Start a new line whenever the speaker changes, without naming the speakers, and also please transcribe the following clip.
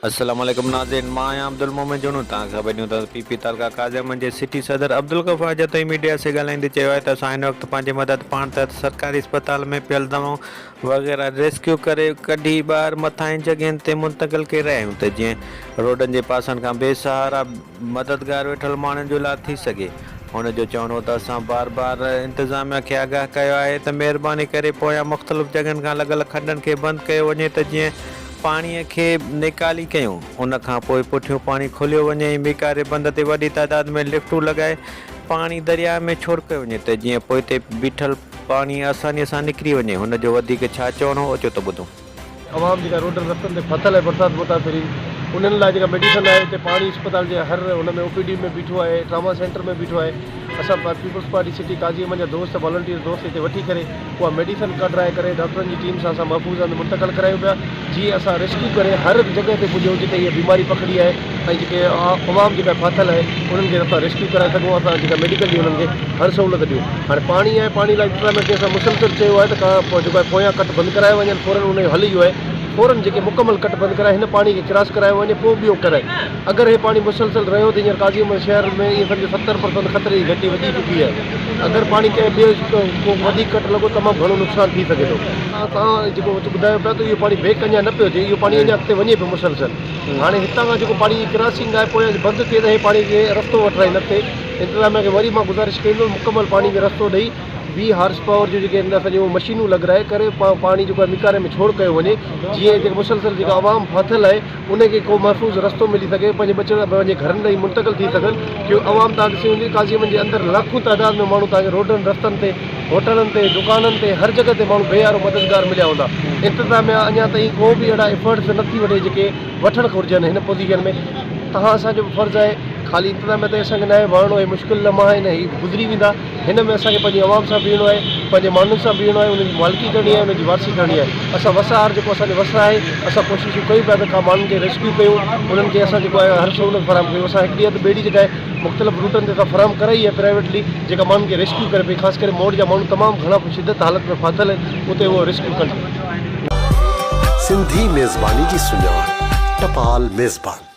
السلام عليڪم ناظرين مان آهيان عبدالمومن جوڻو توهان کي خبر ڏيون ٿا ته پي پي تعلقه قاضي احمد جي سٽي صدر عبدالغفار جتوئي ميڊيا سي ڳالهائيندي چيو آهي ته اسان هن وقت پنهنجي مدد پاڻ تحت سرڪاري اسپتال ۾ پيل دوائون وغيره ريسڪيو ڪري ڪڍي ٻاهر مٿاهين جڳهين تي منتقل ڪري رهيا آهيون ته جيئن روڊن جي پاسن کان بي سهارا مددگار ويٺل ماڻهن جو علاج ٿي سگهي. هن جو چوڻ هو ته اسان بار بار انتظاميا کي آگاهه ڪيو آهي ته مهرباني ڪري پويان مختلف جڳهن کان لڳل کڏن کي بند ڪيو وڃي ته جيئن پاڻي کي نيڪالي ڪيون ان کان پوء پٺيون پاڻي کوليو وڃي ۽ ميڪاري بند تي وڏي تعداد ۾ لفٽون لڳائي پاڻي درياء ۾ ڇوڙ ڪيو وڃي ته جيئن پوئتي بيٺل پاڻي آساني سان نڪري وڃي. هن جو وڌيڪ ڇا چوڻ هو اچو ته ٻڌون.
عوام جيڪا روڊن رستن تي ڦاٿل آهي برسات متاثرين انهن لاء جيڪا ميڊيسن آهي اتي پاڻي اسپتال جي هر ان ۾ او پي ڊي ۾ بيٺو آهي ٽراما سينٽر ۾ بيٺو آهي اسان peoples party city Qazi Ahmed جا دوست والنٽيئر دوست هتي وٺي ڪري اها ميڊيسن ڪڍرائي ڪري ڊاڪٽرن جي ٽيم سان اسان محفوظ هنڌ منتقل ڪرايون پيا جيئن اسان ريسڪيو ڪري هر جڳهه تي پڄون جتي هيء بيماري پکڙي آهي ۽ جيڪي عوام جيڪا ڦاٿل آهي انهن کي اسان ريسڪيو ڪرائي سگهون اسان جيڪا ميڊيڪل جي انهن کي هر سهولت ڏيون هاڻي پاڻي آهي پاڻي لاء انتظاميا کي اسان مسلسل چيو آهي ته ڪا جيڪو آهي پويان ڪٽ بند ڪرايا وڃن فورن ان جو حل اهو آهي فورن جيڪي مڪمل ڪٽ بند ڪرائي هن پاڻي کي ڪراس ڪرايو وڃي پوء ٻيو ڪرائي اگر هي پاڻي مسلسل رهيو ته هينئر قاضي احمد شهر ۾ ائين سمجهو 70 پرسنٽ خطري جي گهنٽي وڄي چڪي آهي اگر پاڻي ڪنهن ٻئي ڪو وڌيڪ ڪٽ لڳو تمام گهڻو نقصان ٿي سگهي ٿو. توهان جيڪو ٻڌايو پيا ته اهو پاڻي بيڪ اڃا نه پيو ٿئي اهو پاڻي اڃا اڳتي وڃي پيو مسلسل. هاڻي هتان کان جيڪو پاڻي جي ڪراسنگ آهي پويان جي بند ٿئي ته هي پاڻي کي رستو وٺرائين اڳتي انتظاميا کي وري مان گذارش ڪندس مڪمل پاڻي کي رستو ڏئي 20 هارس پاور جون جيڪي آهن اسان جون مشينون لڳرائي ڪري پاڻي جيڪو آهي ميڪاري ۾ ڇوڙ ڪيو وڃي جيئن جيڪي مسلسل جيڪا عوام ڦاٿل آهي ان کي ڪو محفوظ رستو ملي سگهي پنهنجي ٻچڙن پنهنجي گهرن ڏانهن منتقل ٿي سگهن ڪيو عوام تان ڏسي هوندي قاضي احمد جي اندر لاکون تعداد ۾ ماڻهو تان کي روڊن رستن تي هوٽلن تي، دڪانن تي، هر جڳهه تي ماڻهو بي يارو مددگار مليا هوندا. انتظاميا اڃا تائين ڪو به اهڙا ايفرٽس نه ٿي وٺي جيڪي وٺڻ گهرجن هن پوزيشن ۾ توهان اسان جو به فرض آهي خالي انتظاميا تي اسان کي ناهي وهڻو هي مشڪل لمحا آهن هي گذري ويندا هن ۾ اسان کي پنهنجي عوام سان بيهڻو آهي پنهنجي ماڻهن سان بيهڻو آهي انهن جي مالڪي ڪرڻي آهي انهن جي وارثي ڪرڻي آهي اسان وس آهر جيڪو اسان جي وس آهي اسان ڪوششون ڪيون پيا ته ڪا ماڻهن کي ريسڪيو ڪيون انهن کي اسان جيڪو آهي هر سهولت فراهم ڪيون اسان هڪڙي اڌ ٻيڙي جيڪا آهي مختلف روٽن تي اسان فراهم ڪرائي آهي پرائيويٽلي جيڪا ماڻهن کي ريسڪيو ڪري پئي خاص ڪري موڙ جا ماڻهو تمام گهڻا شدت حالت ۾ ڦاٿل آهن اتي اهو ريسڪيو ڪن پيا.
سنڌي ميزباني جي سڃاڻ ٽپال ميزبان.